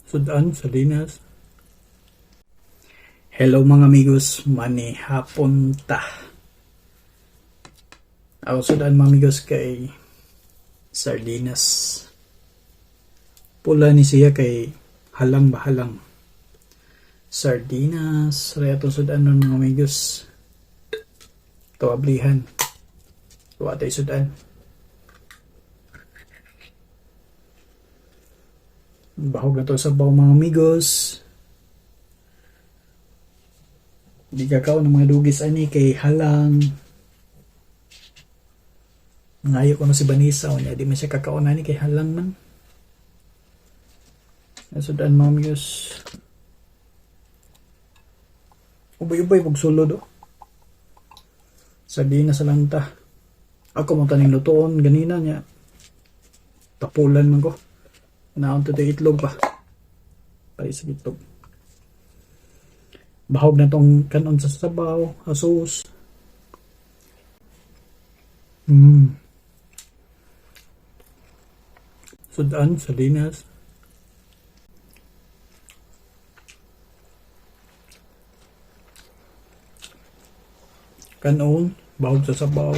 Sudan, sardinas. Hello mga amigos, manihapon ta. Ako sudan, mga amigos, kay sardinas. Pula ni siya kay halang bahalang. Sardinas, ray atong sudan nun, mga amigos. Ito ablihan. Wa tay sudan. Bahog na to sa baw, mga amigos. Di kakaon ng mga dugis ani kay halang. Ngayo ko na si Vanessa o niya, di man siya kakaon ani kay halang man. Sudan, mga amigos. Ubay-ubay pag sulod oh. Sardinas sa lanta. Ako mo taning lutoon ganina niya. Tapulan man ko. Naon to itlog pa. Pare sa itlog. Bahog na tong kanon sa sabaw, asos. Sudan, sardinas. Kanon, bahog sa sabaw.